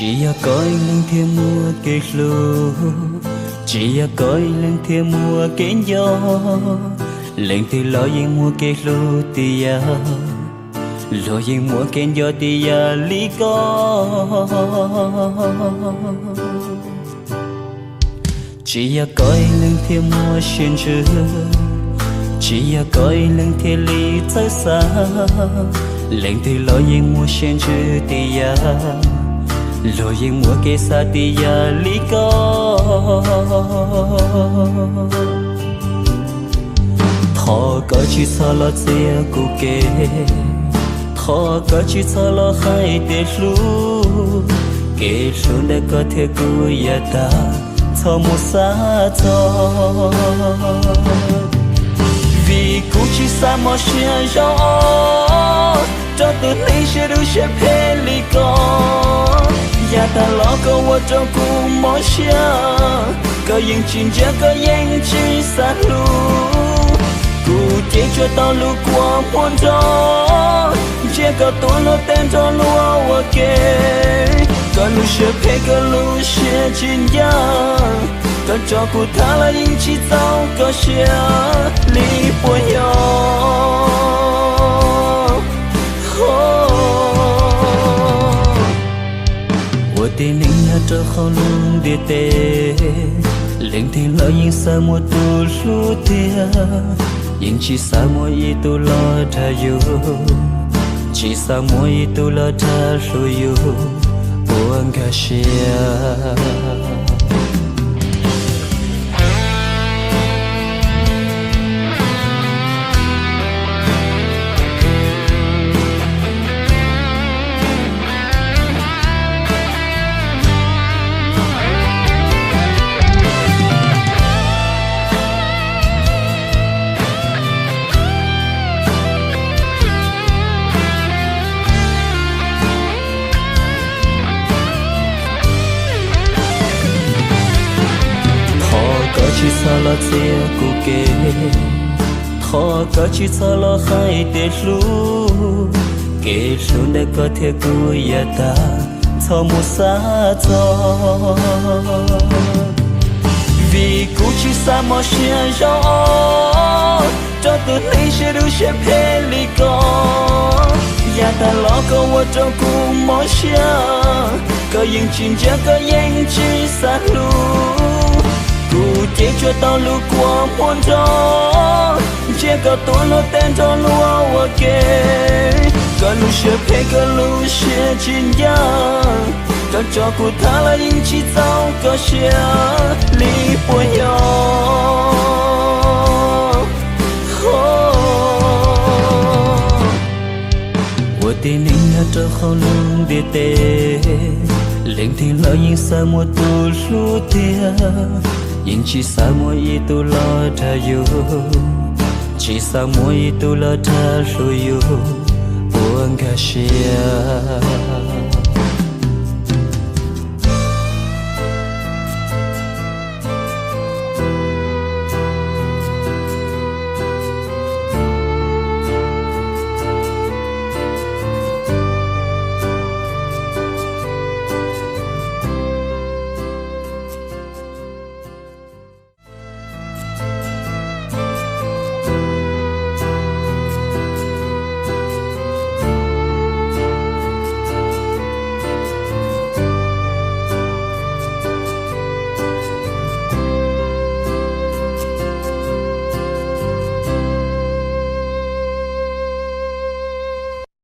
Tsis yog koj ib leeg thiaj muaj kev hlub, tsis yog koj ib leeg thiaj muaj kev nco. Leej twg los yeej muaj kev hlub tiag yam, luag yeej muaj kev nco tiag yam li koj. Tsis yog koj ib leeg thiaj muaj siab ntsws, tsis yog koj ib leeg thiaj li txawj xav. Leej twg los yeej muaj siab ntsws tiag yam, luag yeej muaj kev xav tiag yam li koj. Thov koj tsis txhob los txiav kuv kev, thov koj tsis txhob los hais tias hlub. Kev hlub ntawm koj thiab kuv yav tag, txhob mus xav txog. Vim kuv tsis xav mob siab zog rau tus neeg siab dub siab phem li koj. Yav tag los koj ua rau kuv mob siab, koj yeej tsis ntsia koj yeej tsis xav hlub. Kuv ces tsuas tau lub kua muag nrog, ntsia koj tuav luag tej nrog luag ua ke. Koj lub siab phem koj lub siab tsis ncaj, koj tso kuv tham los yeej tsis txaus koj siab li puas yog. Ua tib neeg nyob rau hauv lub ntiaj teb, leej twg los yeej xav muaj tus hlub tiag, yeej tsis xav muaj ib tug los dag yus, tsis xav muaj ib tug los dag hlub yus puas nkag siab. Thov koj tsis txhob los txiav kuv kev, thov koj tsis txhob los hais tias hlub. Kev hlub ntawm koj thiab kuv yav tag, txhob mus xav txog. Vim kuv tsis xav mob siab zog rau tus neeg siab dub siab phem li koj. Yav tag los koj ua rau kuv mob siab, koj yeej tsis ntsia koj yeej tsis xav hlub. Kuv ces tsuas tau lub kua muag nrog, ntsia koj tuav luag tej nrog luag ua ke. Koj lub siab phem koj lub siab tsis ncaj, koj tso kuv tham los yeej tsis txaus koj siab li puas yog. Ua tib neeg nyob rau hauv lub ntiaj teb, leej twg los yeej xav muaj tus hlub tiag, yeej tsis xav muaj ib tug los dag yus, tsis xav muaj ib tug los dag hlub yus puas nkag siab.